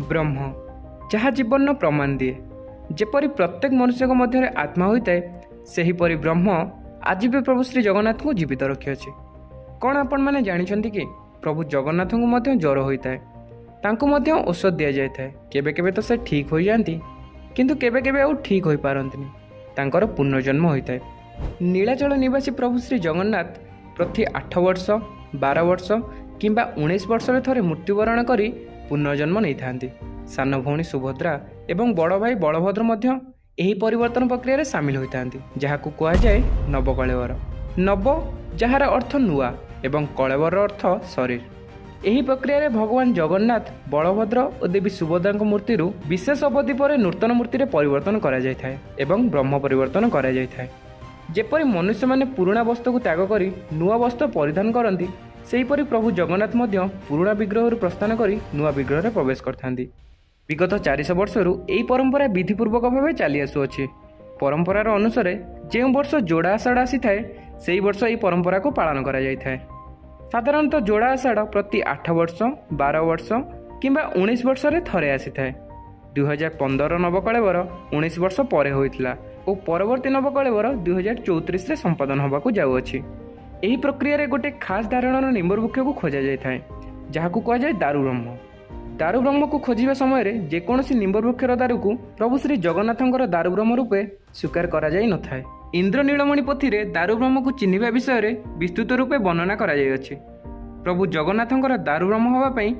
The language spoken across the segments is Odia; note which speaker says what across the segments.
Speaker 1: ବ୍ରହ୍ମ ଯାହା ଜୀବନର ପ୍ରମାଣ ଦିଏ। ଯେପରି ପ୍ରତ୍ୟେକ ମନୁଷ୍ୟଙ୍କ ମଧ୍ୟରେ ଆତ୍ମା ହୋଇଥାଏ, ସେହିପରି ବ୍ରହ୍ମ ଆଜି ବି ପ୍ରଭୁ ଶ୍ରୀ ଜଗନ୍ନାଥଙ୍କୁ ଜୀବିତ ରଖିଅଛି। କ'ଣ ଆପଣମାନେ ଜାଣିଛନ୍ତି କି ପ୍ରଭୁ ଜଗନ୍ନାଥଙ୍କୁ ମଧ୍ୟ ଜ୍ୱର ହୋଇଥାଏ? ତାଙ୍କୁ ମଧ୍ୟ ଔଷଧ ଦିଆଯାଇଥାଏ। କେବେ କେବେ ତ ସେ ଠିକ୍ ହୋଇଯାଆନ୍ତି, କିନ୍ତୁ କେବେ କେବେ ଆଉ ଠିକ୍ ହୋଇପାରନ୍ତିନି। ତାଙ୍କର ପୁନର୍ଜନ୍ମ ହୋଇଥାଏ। ନୀଳାଚଳ ନିବାସୀ ପ୍ରଭୁ ଶ୍ରୀ ଜଗନ୍ନାଥ ପ୍ରତି 8 ବର୍ଷ, 12 ବର୍ଷ କିମ୍ବା 19 ବର୍ଷରେ ଥରେ ମୃତ୍ୟୁବରଣ କରି ପୁନର୍ଜନ୍ମ ନେଇଥାନ୍ତି। ସାନ ଭଉଣୀ ସୁଭଦ୍ରା ଏବଂ ବଡ଼ ଭାଇ ବଳଭଦ୍ର ମଧ୍ୟ ଏହି ପରିବର୍ତ୍ତନ ପ୍ରକ୍ରିୟାରେ ସାମିଲ ହୋଇଥାନ୍ତି, ଯାହାକୁ କୁହାଯାଏ ନବକଳେବର। ନବ, ଯାହାର ଅର୍ଥ ନୂଆ ଏବଂ କଳେବରର ଅର୍ଥ ଶରୀର। ଏହି ପ୍ରକ୍ରିୟାରେ ଭଗବାନ ଜଗନ୍ନାଥ, ବଳଭଦ୍ର ଓ ଦେବୀ ସୁଭଦ୍ରାଙ୍କ ମୂର୍ତ୍ତିରୁ ବିଶେଷ ଅବଧି ପରେ ନୂତନ ମୂର୍ତ୍ତିରେ ପରିବର୍ତ୍ତନ କରାଯାଇଥାଏ ଏବଂ ବ୍ରହ୍ମ ପରିବର୍ତ୍ତନ କରାଯାଇଥାଏ। ଯେପରି ମନୁଷ୍ୟମାନେ ପୁରୁଣା ବସ୍ତ୍ରକୁ ତ୍ୟାଗ କରି ନୂଆ ବସ୍ତ୍ର ପରିଧାନ କରନ୍ତି, ସେହିପରି ପ୍ରଭୁ ଜଗନ୍ନାଥ ମଧ୍ୟ ପୁରୁଣା ବିଗ୍ରହରୁ ପ୍ରସ୍ଥାନ କରି ନୂଆ ବିଗ୍ରହରେ ପ୍ରବେଶ କରିଥାନ୍ତି। ବିଗତ 400 ବର୍ଷରୁ ଏହି ପରମ୍ପରା ବିଧିପୂର୍ବକ ଭାବେ ଚାଲି ଆସୁଅଛି। ପରମ୍ପରାର ଅନୁସାରେ ଯେଉଁ ବର୍ଷ ଯୋଡ଼ା ଆଷାଢ଼ ଆସିଥାଏ, ସେହି ବର୍ଷ ଏହି ପରମ୍ପରାକୁ ପାଳନ କରାଯାଇଥାଏ। ସାଧାରଣତଃ ଯୋଡ଼ା ଆଷାଢ଼ ପ୍ରତି 8 ବର୍ଷ, 12 ବର୍ଷ କିମ୍ବା 19 ବର୍ଷରେ ଥରେ ଆସିଥାଏ। 2015 ନବକଳେବର 19 ବର୍ଷ ପରେ ହୋଇଥିଲା ଓ ପରବର୍ତ୍ତୀ ନବକଳେବର 2034ରେ ସମ୍ପାଦନ ହେବାକୁ ଯାଉଅଛି। ଏହି ପ୍ରକ୍ରିୟାରେ ଗୋଟେ ଖାସ୍ ଧାରଣର ନିମ୍ବ ବୃକ୍ଷକୁ ଖୋଜାଯାଇଥାଏ, ଯାହାକୁ କୁହାଯାଏ ଦାରୁବ୍ରହ୍ମ। ଦାରୁବ୍ରହ୍ମକୁ ଖୋଜିବା ସମୟରେ ଯେକୌଣସି ନିମ୍ବ ବୃକ୍ଷର ଦାରୁକୁ ପ୍ରଭୁ ଶ୍ରୀ ଜଗନ୍ନାଥଙ୍କର ଦାରୁବ୍ରହ୍ମ ରୂପେ ସ୍ୱୀକାର କରାଯାଇନଥାଏ। ଇନ୍ଦ୍ର ନୀଳମଣି ପୋଥିରେ ଦାରୁବ୍ରହ୍ମକୁ ଚିହ୍ନିବା ବିଷୟରେ ବିସ୍ତୃତ ରୂପେ ବର୍ଣ୍ଣନା କରାଯାଇଅଛି। ପ୍ରଭୁ ଜଗନ୍ନାଥଙ୍କର ଦାରୁବ୍ରହ୍ମ ହେବା ପାଇଁ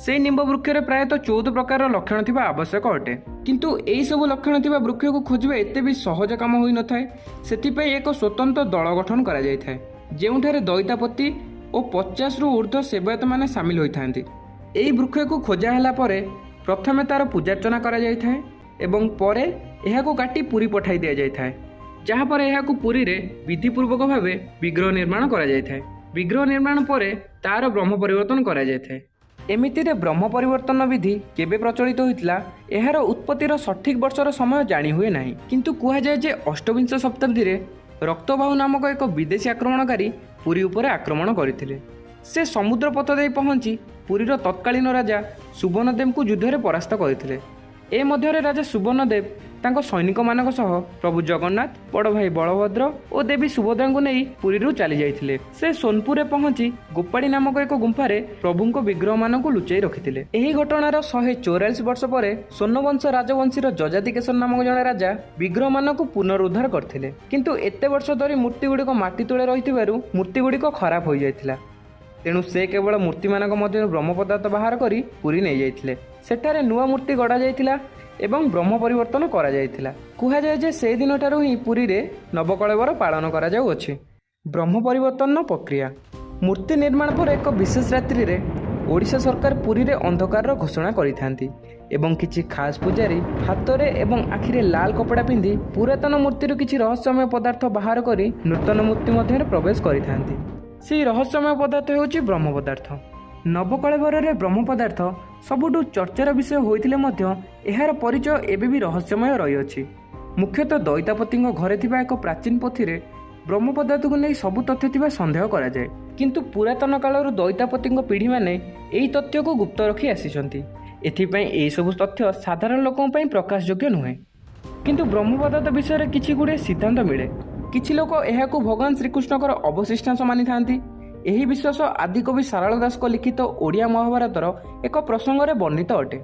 Speaker 1: ସେହି ନିମ୍ବ ବୃକ୍ଷରେ ପ୍ରାୟତଃ 14 ପ୍ରକାରର ଲକ୍ଷଣ ଥିବା ଆବଶ୍ୟକ ଅଟେ। କିନ୍ତୁ ଏହିସବୁ ଲକ୍ଷଣ ଥିବା ବୃକ୍ଷକୁ ଖୋଜିବା ଏତେ ବି ସହଜ କାମ ହୋଇନଥାଏ। ସେଥିପାଇଁ ଏକ ସ୍ୱତନ୍ତ୍ର ଦଳ ଗଠନ କରାଯାଇଥାଏ, ଯେଉଁଠାରେ ଦଇତାପତି ଓ 50ରୁ ଉର୍ଦ୍ଧ୍ୱ ସେବାୟତମାନେ ସାମିଲ ହୋଇଥାନ୍ତି। ଏହି ବୃକ୍ଷକୁ ଖୋଜା ହେଲା ପରେ ପ୍ରଥମେ ତା'ର ପୂଜାର୍ଚ୍ଚନା କରାଯାଇଥାଏ ଏବଂ ପରେ ଏହାକୁ କାଟି ପୁରୀ ପଠାଇ ଦିଆଯାଇଥାଏ, ଯାହାପରେ ଏହାକୁ ପୁରୀରେ ବିଧିପୂର୍ବକ ଭାବେ ବିଗ୍ରହ ନିର୍ମାଣ କରାଯାଇଥାଏ। ବିଗ୍ରହ ନିର୍ମାଣ ପରେ ତା'ର ବ୍ରହ୍ମ ପରିବର୍ତ୍ତନ କରାଯାଇଥାଏ। ଏମିତିରେ ବ୍ରହ୍ମ ପରିବର୍ତ୍ତନ ବିଧି କେବେ ପ୍ରଚଳିତ ହୋଇଥିଲା, ଏହାର ଉତ୍ପତ୍ତିର ସଠିକ୍ ବର୍ଷର ସମୟ ଜାଣି ହୁଏ ନାହିଁ। କିନ୍ତୁ କୁହାଯାଏ ଯେ ଅଷ୍ଟବିଂଶ ଶତାବ୍ଦୀରେ ରକ୍ତବାହୁ ନାମକ ଏକ ବିଦେଶୀ ଆକ୍ରମଣକାରୀ ପୁରୀ ଉପରେ ଆକ୍ରମଣ କରିଥିଲେ। ସେ ସମୁଦ୍ର ପଥ ଦେଇ ପହଞ୍ଚି ପୁରୀର ତତ୍କାଳୀନ ରାଜା ସୁବର୍ଣ୍ଣଦେବଙ୍କୁ ଯୁଦ୍ଧରେ ପରାସ୍ତ କରିଥିଲେ। ଏ ମଧ୍ୟରେ ରାଜା ସୁବର୍ଣ୍ଣଦେବ ତାଙ୍କ ସୈନିକମାନଙ୍କ ସହ ପ୍ରଭୁ ଜଗନ୍ନାଥ, ବଡ଼ ଭାଇ ବଳଭଦ୍ର ଓ ଦେବୀ ସୁଭଦ୍ରାଙ୍କୁ ନେଇ ପୁରୀରୁ ଚାଲି ଯାଇଥିଲେ। ସେ ସୋନପୁରରେ ପହଞ୍ଚି ଗୋପାଳୀ ନାମକ ଏକ ଗୁମ୍ଫାରେ ପ୍ରଭୁଙ୍କ ବିଗ୍ରହମାନଙ୍କୁ ଲୁଚାଇ ରଖିଥିଲେ। ଏହି ଘଟଣାର 144 ବର୍ଷ ପରେ ସୋନବଂଶ ରାଜବଂଶୀର ଯଯାତି କେଶରୀ ନାମକ ଜଣେ ରାଜା ବିଗ୍ରହମାନଙ୍କୁ ପୁନରୁଦ୍ଧାର କରିଥିଲେ। କିନ୍ତୁ ଏତେ ବର୍ଷ ଧରି ମୂର୍ତ୍ତିଗୁଡ଼ିକ ମାଟି ତଳେ ରହିଥିବାରୁ ମୂର୍ତ୍ତିଗୁଡ଼ିକ ଖରାପ ହୋଇଯାଇଥିଲା। ତେଣୁ ସେ କେବଳ ମୂର୍ତ୍ତିମାନଙ୍କ ମଧ୍ୟରୁ ବ୍ରହ୍ମ ପଦାର୍ଥ ବାହାର କରି ପୁରୀ ନେଇଯାଇଥିଲେ। ସେଠାରେ ନୂଆ ମୂର୍ତ୍ତି ଗଢ଼ାଯାଇଥିଲା ଏବଂ ବ୍ରହ୍ମ ପରିବର୍ତ୍ତନ କରାଯାଇଥିଲା। କୁହାଯାଏ ଯେ ସେହିଦିନଠାରୁ ହିଁ ପୁରୀରେ ନବକଳେବର ପାଳନ କରାଯାଉଅଛି। ବ୍ରହ୍ମ ପରିବର୍ତ୍ତନ ପ୍ରକ୍ରିୟା: ମୂର୍ତ୍ତି ନିର୍ମାଣ ପରେ ଏକ ବିଶେଷ ରାତ୍ରିରେ ଓଡ଼ିଶା ସରକାର ପୁରୀରେ ଅନ୍ଧକାରର ଘୋଷଣା କରିଥାନ୍ତି ଏବଂ କିଛି ଖାସ୍ ପୂଜାରୀ ହାତରେ ଏବଂ ଆଖିରେ ଲାଲ କପଡ଼ା ପିନ୍ଧି ପୁରାତନ ମୂର୍ତ୍ତିରୁ କିଛି ରହସ୍ୟମୟ ପଦାର୍ଥ ବାହାର କରି ନୂତନ ମୂର୍ତ୍ତି ମଧ୍ୟରେ ପ୍ରବେଶ କରିଥାନ୍ତି। ସେହି ରହସ୍ୟମୟ ପଦାର୍ଥ ହେଉଛି ବ୍ରହ୍ମ ପଦାର୍ଥ। ନବକଳେବରରେ ବ୍ରହ୍ମ ପଦାର୍ଥ ସବୁଠୁ ଚର୍ଚ୍ଚାର ବିଷୟ ହୋଇଥିଲେ ମଧ୍ୟ ଏହାର ପରିଚୟ ଏବେ ବି ରହସ୍ୟମୟ ରହିଅଛି। ମୁଖ୍ୟତଃ ଦଇତାପତିଙ୍କ ଘରେ ଥିବା ଏକ ପ୍ରାଚୀନ ପୋଥିରେ ବ୍ରହ୍ମ ପଦାର୍ଥକୁ ନେଇ ସବୁ ତଥ୍ୟ ଥିବା ସନ୍ଦେହ କରାଯାଏ। କିନ୍ତୁ ପୁରାତନ କାଳରୁ ଦଇତାପତିଙ୍କ ପିଢ଼ିମାନେ ଏହି ତଥ୍ୟକୁ ଗୁପ୍ତ ରଖି ଆସିଛନ୍ତି। ଏଥିପାଇଁ ଏହିସବୁ ତଥ୍ୟ ସାଧାରଣ ଲୋକଙ୍କ ପାଇଁ ପ୍ରକାଶଯୋଗ୍ୟ ନୁହେଁ। କିନ୍ତୁ ବ୍ରହ୍ମ ପଦାର୍ଥ ବିଷୟରେ କିଛି ଗୁଡ଼ିଏ ସିଦ୍ଧାନ୍ତ ମିଳେ। କିଛି ଲୋକ ଏହାକୁ ଭଗବାନ ଶ୍ରୀକୃଷ୍ଣଙ୍କର ଅବଶିଷ୍ଟାଂଶ ମାନିଥାନ୍ତି। ଏହି ବିଶ୍ୱାସ ଆଦିକବି ସାରଳା ଦାସଙ୍କ ଲିଖିତ ଓଡ଼ିଆ ମହାଭାରତର ଏକ ପ୍ରସଙ୍ଗରେ ବର୍ଣ୍ଣିତ ଅଟେ।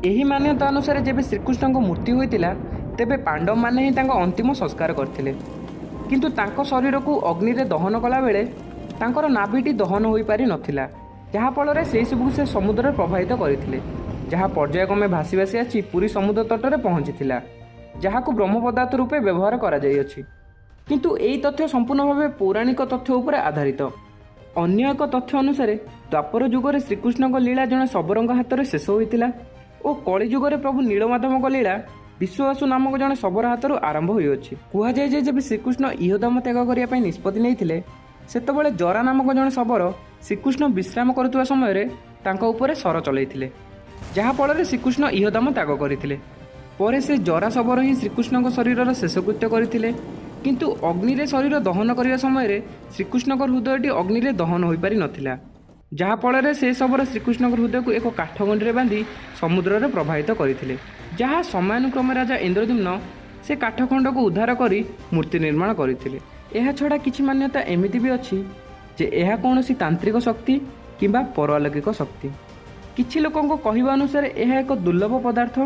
Speaker 1: ଏହି ମାନ୍ୟତା ଅନୁସାରେ ଯେବେ ଶ୍ରୀକୃଷ୍ଣଙ୍କ ମୃତ୍ୟୁ ହୋଇଥିଲା, ତେବେ ପାଣ୍ଡବମାନେ ହିଁ ତାଙ୍କ ଅନ୍ତିମ ସଂସ୍କାର କରିଥିଲେ। କିନ୍ତୁ ତାଙ୍କ ଶରୀରକୁ ଅଗ୍ନିରେ ଦହନ କଲାବେଳେ ତାଙ୍କର ନାଭିଟି ଦହନ ହୋଇପାରି ନଥିଲା, ଯାହାଫଳରେ ସେହିସବୁକୁ ସେ ସମୁଦ୍ରରେ ପ୍ରବାହିତ କରିଥିଲେ, ଯାହା ପର୍ଯ୍ୟାୟକ୍ରମେ ଭାସି ଭାସି ଆସି ପୁରୀ ସମୁଦ୍ର ତଟରେ ପହଞ୍ଚିଥିଲା, ଯାହାକୁ ବ୍ରହ୍ମ ପଦାର୍ଥ ରୂପେ ବ୍ୟବହାର କରାଯାଇଅଛି। କିନ୍ତୁ ଏହି ତଥ୍ୟ ସମ୍ପୂର୍ଣ୍ଣ ଭାବେ ପୌରାଣିକ ତଥ୍ୟ ଉପରେ ଆଧାରିତ। ଅନ୍ୟ ଏକ ତଥ୍ୟ ଅନୁସାରେ ଦ୍ୱାପର ଯୁଗରେ ଶ୍ରୀକୃଷ୍ଣଙ୍କ ଲୀଳା ଜଣେ ଶବରଙ୍କ ହାତରେ ଶେଷ ହୋଇଥିଲା ଓ କଳିଯୁଗରେ ପ୍ରଭୁ ନୀଳମାଧବଙ୍କ ଲୀଳା ବିଶ୍ୱବାସୁ ନାମକ ଜଣେ ଶବର ହାତରୁ ଆରମ୍ଭ ହୋଇଅଛି। କୁହାଯାଏ ଯେ ଯେବେ ଶ୍ରୀକୃଷ୍ଣ ଇହଧାମ ତ୍ୟାଗ କରିବା ପାଇଁ ନିଷ୍ପତ୍ତି ନେଇଥିଲେ, ସେତେବେଳେ ଜରା ନାମକ ଜଣେ ଶବର ଶ୍ରୀକୃଷ୍ଣ ବିଶ୍ରାମ କରୁଥିବା ସମୟରେ ତାଙ୍କ ଉପରେ ଶର ଚଲାଇଥିଲେ, ଯାହାଫଳରେ ଶ୍ରୀକୃଷ୍ଣ ଇହଧାମ ତ୍ୟାଗ କରିଥିଲେ। ପରେ ସେ ଜରା ଶବର ହିଁ ଶ୍ରୀକୃଷ୍ଣଙ୍କ ଶରୀରର ଶେଷକୃତ୍ୟ କରିଥିଲେ। କିନ୍ତୁ ଅଗ୍ନିରେ ଶରୀର ଦହନ କରିବା ସମୟରେ ଶ୍ରୀକୃଷ୍ଣଙ୍କ ହୃଦୟଟି ଅଗ୍ନିରେ ଦହନ ହୋଇପାରି ନଥିଲା। ଯାହାଫଳରେ ସେ ଶବର ଶ୍ରୀକୃଷ୍ଣଙ୍କ ହୃଦୟକୁ ଏକ କାଠଗଣ୍ଡିରେ ବାନ୍ଧି ସମୁଦ୍ରରେ ପ୍ରବାହିତ କରିଥିଲେ, ଯାହା ସମୟାନୁକ୍ରମେ ରାଜା ଇନ୍ଦ୍ରଦ୍ୟୁମ୍ନ ସେ କାଠଖଣ୍ଡକୁ ଉଦ୍ଧାର କରି ମୂର୍ତ୍ତି ନିର୍ମାଣ କରିଥିଲେ। ଏହା ଛଡ଼ା କିଛି ମାନ୍ୟତା ଏମିତି ବି ଅଛି ଯେ ଏହା କୌଣସି ତାନ୍ତ୍ରିକ ଶକ୍ତି କିମ୍ବା ପରଲୌକିକ ଶକ୍ତି। କିଛି ଲୋକଙ୍କ କହିବା ଅନୁସାରେ ଏହା ଏକ ଦୁର୍ଲଭ ପଦାର୍ଥ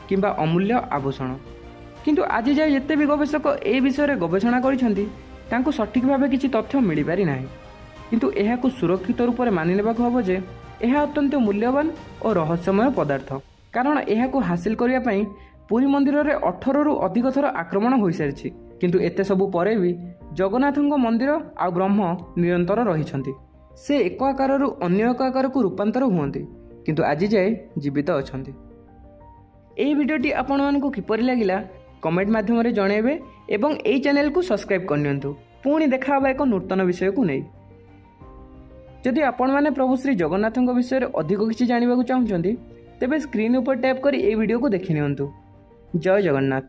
Speaker 1: କିମ୍ବା ଅମୂଲ୍ୟ ଆଭୂଷଣ। କିନ୍ତୁ ଆଜି ଯାଏ ଯେତେ ବି ଗବେଷକ ଏହି ବିଷୟରେ ଗବେଷଣା କରିଛନ୍ତି, ତାଙ୍କୁ ସଠିକ୍ ଭାବେ କିଛି ତଥ୍ୟ ମିଳିପାରି ନାହିଁ। କିନ୍ତୁ ଏହାକୁ ସୁରକ୍ଷିତ ରୂପରେ ମାନି ନେବାକୁ ହେବ ଯେ ଏହା ଅତ୍ୟନ୍ତ ମୂଲ୍ୟବାନ ଓ ରହସ୍ୟମୟ ପଦାର୍ଥ, କାରଣ ଏହାକୁ ହାସିଲ କରିବା ପାଇଁ ପୁରୀ ମନ୍ଦିରରେ 18ରୁ ଅଧିକ ଥର ଆକ୍ରମଣ ହୋଇସାରିଛି। କିନ୍ତୁ ଏତେ ସବୁ ପରେ ବି ଜଗନ୍ନାଥଙ୍କ ମନ୍ଦିର ଆଉ ବ୍ରହ୍ମ ନିରନ୍ତର ରହିଛନ୍ତି। ସେ ଏକ ଆକାରରୁ ଅନ୍ୟ ଏକ ଆକାରକୁ ରୂପାନ୍ତର ହୁଅନ୍ତି, କିନ୍ତୁ ଆଜି ଯାଏ ଜୀବିତ ଅଛନ୍ତି। ଏହି ଭିଡ଼ିଓଟି ଆପଣମାନଙ୍କୁ କିପରି ଲାଗିଲା, କମେଣ୍ଟ ମାଧ୍ୟମରେ ଜଣାଇବେ ଏବଂ ଏହି ଚ୍ୟାନେଲକୁ ସବସ୍କ୍ରାଇବ୍ କରିନିଅନ୍ତୁ। ପୁଣି ଦେଖା ହେବା ଏକ ନୂତନ ବିଷୟକୁ ନେଇ। ଯଦି ଆପଣମାନେ ପ୍ରଭୁ ଶ୍ରୀ ଜଗନ୍ନାଥଙ୍କ ବିଷୟରେ ଅଧିକ କିଛି ଜାଣିବାକୁ ଚାହୁଁଛନ୍ତି, ତେବେ ସ୍କ୍ରିନ୍ ଉପରେ ଟ୍ୟାପ୍ କରି ଏହି ଭିଡ଼ିଓକୁ ଦେଖିନିଅନ୍ତୁ। ଜୟ ଜଗନ୍ନାଥ।